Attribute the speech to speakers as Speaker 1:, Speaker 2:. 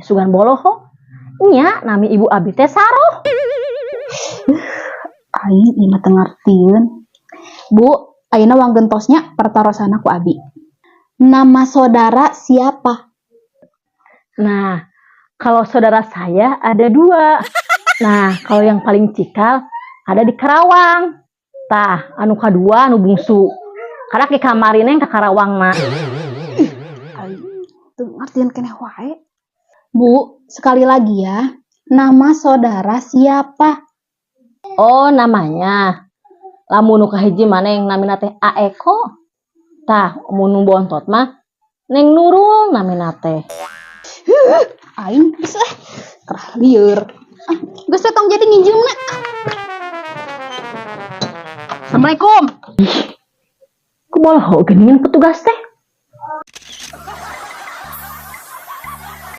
Speaker 1: Sugan boloho. Nya, nami ibu abi teh Saroh.
Speaker 2: Aing ieu mah teu ngartieun. Bu, ayeuna wanggentos nya pertarosana ku abi. Nama saudara siapa?
Speaker 1: Nah, kalau saudara saya ada dua. Nah, kalau yang paling cikal ada di Karawang. Tah, anu kadua anu bungsu. Karena ke kamarina yang ke Karawang mah.
Speaker 2: Aing teu ngartieun keneh wae. Bu, sekali lagi ya. Nama saudara siapa?
Speaker 1: Oh, namanya. Lamun nu kahiji mah Neng, namina teh Aeko. Tah, mun nu bontot mah Neng Nurul namina teh.
Speaker 2: Aing geus ah, kerah lieur. Ah, geus teh, tong jadi nginjeumna. Assalamualaikum.
Speaker 1: Ku boloho geuningan petugas teh.